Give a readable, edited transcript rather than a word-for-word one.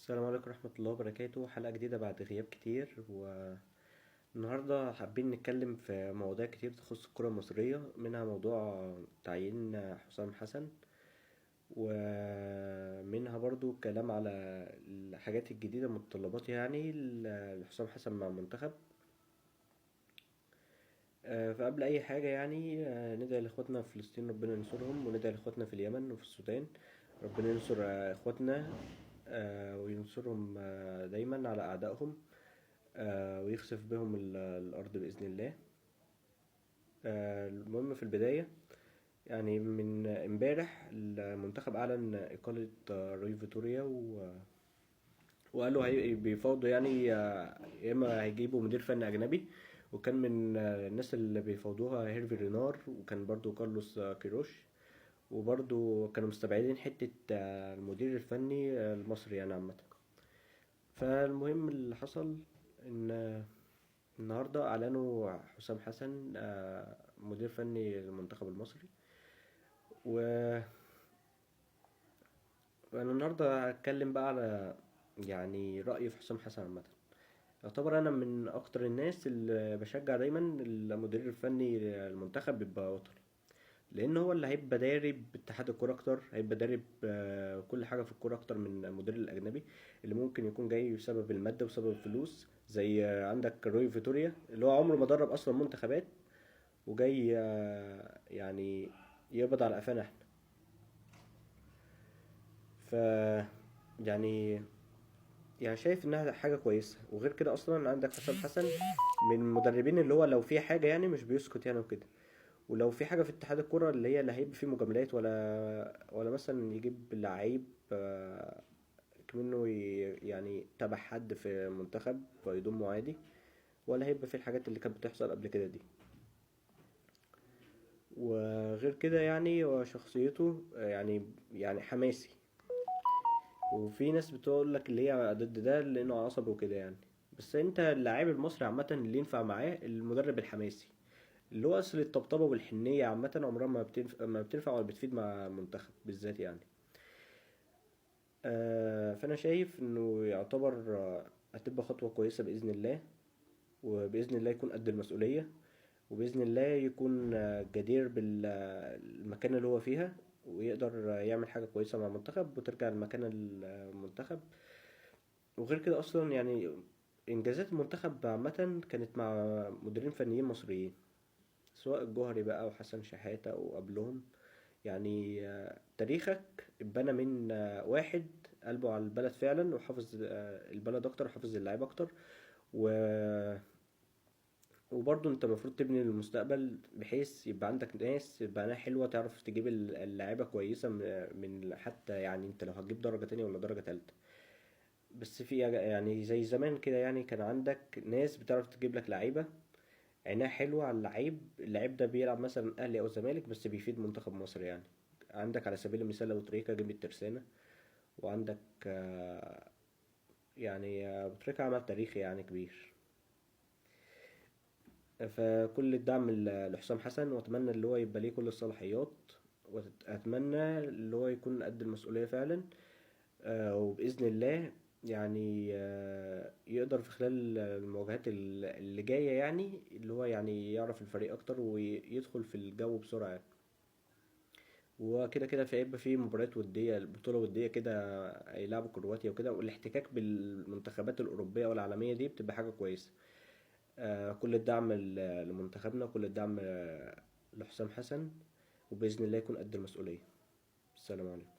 السلام عليكم ورحمة الله وبركاته. حلقة جديدة بعد غياب كتير، والنهاردة حابين نتكلم في مواضيع كتير تخص الكرة المصرية، منها موضوع تعيين حسام حسن، ومنها برضو الكلام على الحاجات الجديدة المتطلبات يعني لحسام حسن مع المنتخب. فقبل أي حاجة يعني ندعي لإخواتنا في فلسطين ربنا ينصرهم، وندعي لإخواتنا في اليمن وفي السودان ربنا ينصر إخواتنا وينصرهم دايما على أعدائهم، ويخسف بهم الأرض بإذن الله. المهم في البداية يعني من امبارح المنتخب أعلن إقالة روي فيتوريا وقالوا هي بيفاوضوا يعني، يا إما هيجيبوا مدير فني أجنبي، وكان من الناس اللي بيفاوضوها هيرفي رينار، وكان برضو كارلوس كيروش، وبرضو كانوا مستبعدين حتة المدير الفني المصري يعني عامة. فالمهم اللي حصل إن النهاردة أعلنوا حسام حسن مدير فني للمنتخب المصري. و أنا النهاردة هتكلم بقى على يعني رأيي في حسام حسن عامة. يعتبر أنا من أكتر الناس اللي بشجع دايما المدير الفني للمنتخب بيبقى وطني، لأن هو اللي هيبقى داري باتحاد الكورة أكتر، هيبقى داري بكل حاجة في الكورة أكتر من المدير الأجنبي اللي ممكن يكون جاي بسبب المادة وبسبب الفلوس، زي عندك روي فيتوريا اللي هو عمره ما درب أصلا منتخبات وجاي يعني يقبض على قفانا احنا. ف يعني يعني شايف انها حاجة كويسة. وغير كده اصلا عندك حسام حسن من المدربين اللي هو لو في حاجة يعني مش بيسكت يعني وكده، ولو في حاجة في اتحاد الكرة اللي هي لا هيبقى فيه مجاملات ولا مثلا يجيب لعيب منه يعني تبع حد في منتخب فيضمه عادي، ولا هيبقى في الحاجات اللي كانت بتحصل قبل كده دي. وغير كده يعني هو شخصيته يعني حماسي، وفي ناس بتقول لك اللي هي ضد ده لانه عصبي وكده يعني، بس انت اللاعب المصري عامة اللي ينفع معاه المدرب الحماسي، اللي هو اصل الطبطبه والحنيه عامة عمرها ما بتنفع ولا بتفيد مع المنتخب بالذات يعني. فانا شايف انه يعتبر هتبقى خطوة كويسة باذن الله، وباذن الله يكون قد المسؤولية، وباذن الله يكون جدير بالمكان اللي هو فيها، ويقدر يعمل حاجة كويسة مع المنتخب وترجع لمكان المنتخب. وغير كده اصلا يعني انجازات المنتخب عامة كانت مع مديرين فنيين مصريين، سواء الجوهري بقى وحسن شحاتة وقبلهم، يعني تاريخك اتبنى من واحد قلبه على البلد فعلا، وحافظ البلد اكتر، وحافظ اللعيبة اكتر، وبرضه انت المفروض تبني للمستقبل بحيث يبقى عندك ناس يبقى عينها حلوة، تعرف تجيب اللعيبة كويسة من حتى يعني انت لو هتجيب درجة تانية ولا درجة تالتة. بس في يعني زي زمان كده يعني كان عندك ناس بتعرف تجيب لك لعيبة عينها حلوة على اللعيب، اللعيب ده بيلعب مثلا أهلي أو زمالك بس بيفيد منتخب مصر يعني. عندك على سبيل المثال أبو تريكة جيب الترسانة، وعندك يعني أبو تريكة عمل تاريخي يعني كبير. فكل الدعم لحسام حسن، وأتمنى اللي هو يبقى ليه كل الصلاحيات، وأتمنى اللي هو يكون قد المسؤولية فعلا، وبإذن الله يعني يقدر في خلال المواجهات اللي جاية يعني اللي هو يعني يعرف الفريق أكتر ويدخل في الجو بسرعة يعني. وكده كده في هيبقى في مباريات ودية، بطولة ودية كده هيلعبوا كرواتيا وكده، والاحتكاك بالمنتخبات الأوروبية والعالمية دي بتبقى حاجة كويسة. كل الدعم لمنتخبنا، كل الدعم لحسام حسن، وبإذن الله يكون قد المسؤولية. السلام عليكم.